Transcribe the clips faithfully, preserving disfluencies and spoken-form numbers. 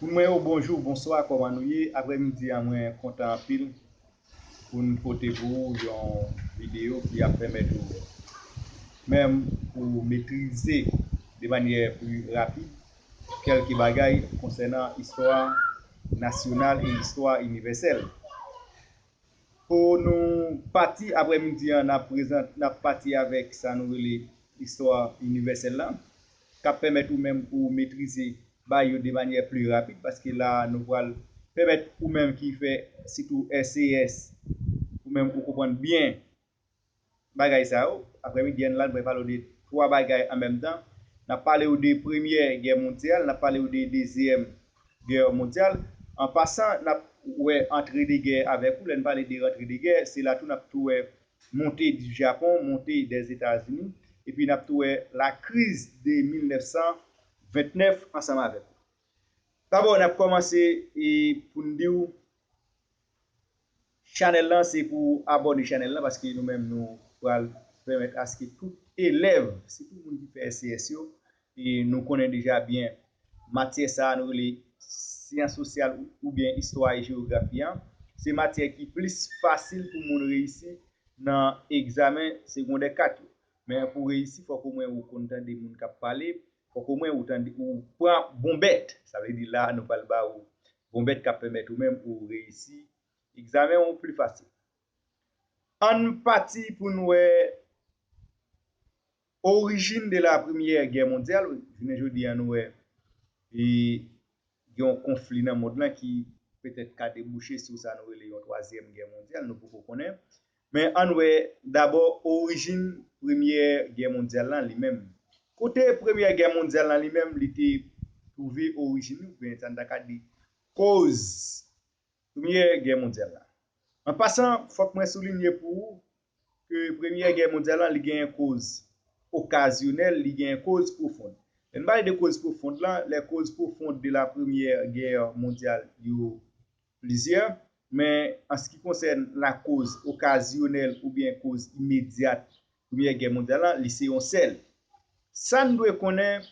Moun mwen yo, bonjou, bonswa, kòman nou ye? Aprèmidi a, mwen kontan anpil pou n pote pou ou yon videyo ki ap pèmèt ou menm ou metrize de manyè pli rapid kèlke bagay konsènan istwa nasyonal e istwa inivèsèl. Pou nou pati aprèmidi an, n ap prezant, n ap pati avèk sa nou rele istwa inivèsèl la, k ap pèmèt ou menm ou metrize bagay yo de manyè pli rapid, paske la nou pral pèmèt ou menm ki fè sitou S E S, ou menm ou konprann byen bagay sa yo. Aprèmidi an la, n pral pale w de twa bagay an menm tan. N ap pale w de Premyè Gè Mondyal, n ap pale w de Dezyèm Gè Mondyal. An pasan, n ap wè antre de gè avèk ou. Lè n pale de antre de gè, se la tou n ap tou wè monte di Japon, monte dèzetazini, epi n ap tou wè lakriz de mil nèf san vennèf ansanm avèk ou. Dabò, n ap kòmanse e pou n di w, chanèl lan, se pou abòne chanèl lan, paske nou menm nou pral pèmèt aske tout elèv, sitou moun ki fè S E S yo, e nou konnen deja byen matyè sa a nou rele syans sosyal ou, oubyen istwa e jewografi an, se matyè ki plis fasil pou moun reyisi nan egzamen segondè kat yo. Men pou reyisi, fòk omwen ou konn tande moun k ap pale, fòk omwen ou tande, ou pran bon bèt. Sa vle di la, nou pral ba ou bon bèt k ap pèmèt ou menm ou reyisi egzamen ou pli fasil. Ann pati pou n wè orijin de la Premyè Gè Mondyal. Jounen jodi a, nou wè e gen yon konfli nan mond lan ki petèt ka debouche sou sa nou rele yon twazyèm gè mondyal, nou poko konnen. Men ann wè dabò orijin Premyè Gè Mondyal lan li menm. Kote Premyè Gè Mondyal lan li menm li te twouve orijin li, oubyen sa n ta ka di koz Premyè Gè Mondyal la. An pasan, fòk mwen soulinye pou ou ke Premyè Gè Mondyal la, li genyen koz okazyonèl, li genyen koz pwofond. Lè n pale de koz pwofond lan, les causes profondes de la Première Guerre mondiale yo plizyè, men an se ki konsène la cause occasionnelle oubyen koz imedyat Premyè Gè Mondyal la, li se yon sèl. Sa n dwe konnen,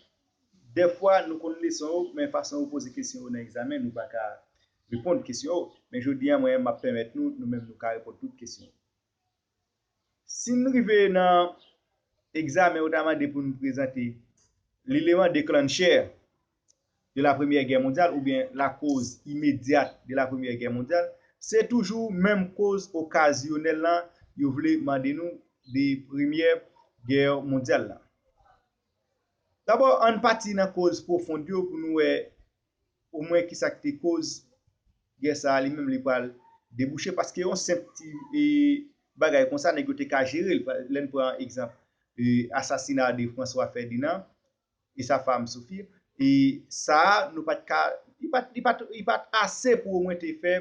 dèfwa nou konn leson yo, men fason yo poze kesyon yo nan egzamen, nou pa ka reponn kesyon yo. Men jodi a, mwen, m ap pèmèt nou, nou menm, nou ka reponn tout kesyon yo. Si n rive nan egzamen, yo ta mande pou n prezante l'élément déclencheur de la Première Guerre mondiale oubyen la cause immédiate de la Première Guerre mondiale, se toujou menm koz okazyonèl lan yo vle mande nou de Premyè Gè Mondyal la. Dabò, ann pati nan koz pwofond yo pou nou wè omwen kisa ki te koz gè sa a li menm li pral debouche, paske yon senp ti e, bagay konsa, nèg yo te ka jere l. Lè n pran egzanp e, asasina de François Ferdinand, et sa femme Sophie. E sa a, nou pa t ka, li pa t, li pa t, li pa t ase pou omwen te fè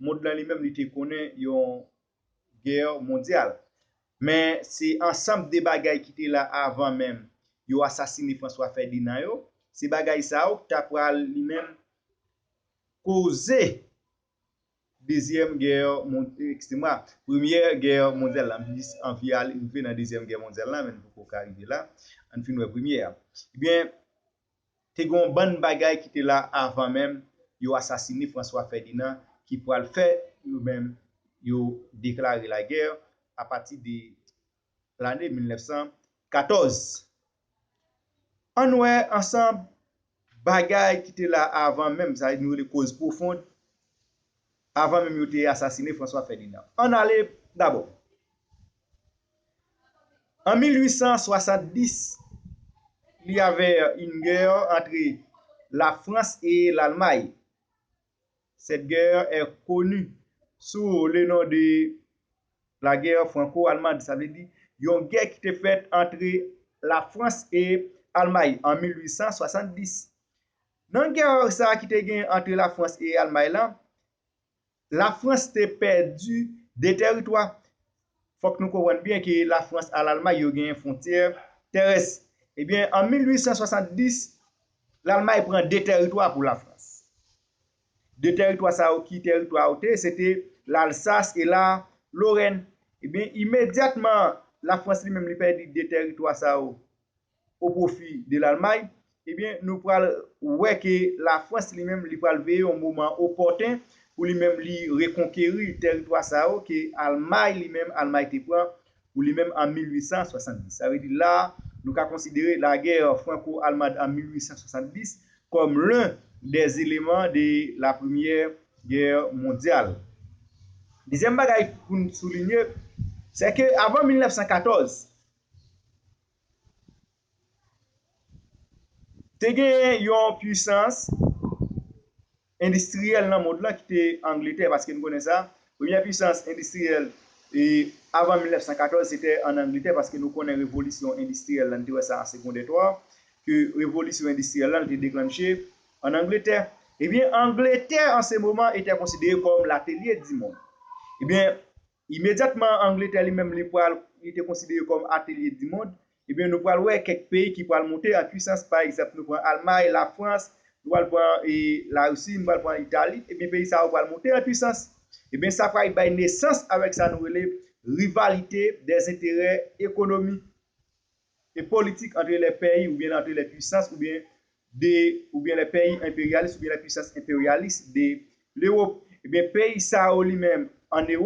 mond lan li menm li te konnen yon gè mondyal. Men se ansanm de bagay ki te la avan menm yo asasine François Ferdinand yo. Se bagay sa yo ki ta pral li menm koze Dezyèm Gè Mon-, ekskize mwa, Premyè Gè Mondyal la. M jis anvi al rive nan Dezyèm Gè Mondyal la, men n poko ka rive la. Ann fin wè premyè a. Ebyen, te gen yon bann bagay ki te la avan menm yo asasine François Ferdinand ki pral fè yo menm yo deklare lagè apati de lane mil nèf san katòz. Ann wè ansanm bagay ki te la avan menm, sa nou rele koz pwofond, avan menm yo te asasine François Ferdinand. Ann ale dabò. An mil uit san swasanndis, il y avait une guerre entre la France et l'Allemagne. Cette guerre est connue sous le nom de la guerre franco-allemande. Sa vle di, yon gè ki te fèt antre Lafrans e Almay an mil uit san swasanndis. Nan gè sa a ki te gen antre Lafrans e Almay lan, Lafrans te pèdi de tèritwa. Fòk nou konprann byen ke Lafrans a Lalmay yo genyen fwontyè tèrès. Ebyen, an mil uit san swasanndis, Lalmay pran de tèritwa pou Lafrans. De tèritwa sa yo, ki tèritwa yo te, se te Lalsas e la Lorèn. Ebyen, imedyatman, Lafrans li menm li pèdi de tèritwa sa yo o pwofi de Lalmay, ebyen, nou pral wè ke Lafrans li menm, li pral veye yon moman opòten pou li menm li rekonkeri tèritwa sa yo ke Almay li menm, Almay te pran pou li menm an mil uit san swasanndis. Sa vle di la, nou ka konsidere lagè franko-almand an mil uit san swasanndis comme l'un des éléments de la Première Guerre mondiale. Dezyèm bagay pou n soulinye, se ke avan mil nèf san katòz, te gen yon pwisans endistriyèl nan mond lan ki te Angletè, paske nou konnen sa, premyè pwisans endistriyèl e avan mil nèf san katòz se te an Angletè, paske nou konnen revolisyon endistriyèl lan, nou te wè sa an segondè twa, ke revolisyon endistriyèl lan te deklanche an Angletè. Ebyen, Angletè an se moman e te konsidere kòm l'atelier du monde. Ebyen, imedyatman Angletè li menm li pral, li te konsidere kòm atelier du monde, ebyen, nou pral wè kèk peyi ki pral monte an pwisans. Pa egzanp, nou pran Almay, Lafrans, nou pral pran e, Larisi, nou pral pran Itali. Ebyen, peyi sa yo pral monte an pwisans. Ebyen, sa pral bay nesans avèk sa nou rele rivalite des intérêts économiques et politiques entre les pays oubyen entre les puissances oubyen de oubyen les pays impérialistes oubyen les puissances impérialistes de l'Europe. Ebyen, peyi sa yo li menm an Ewòp,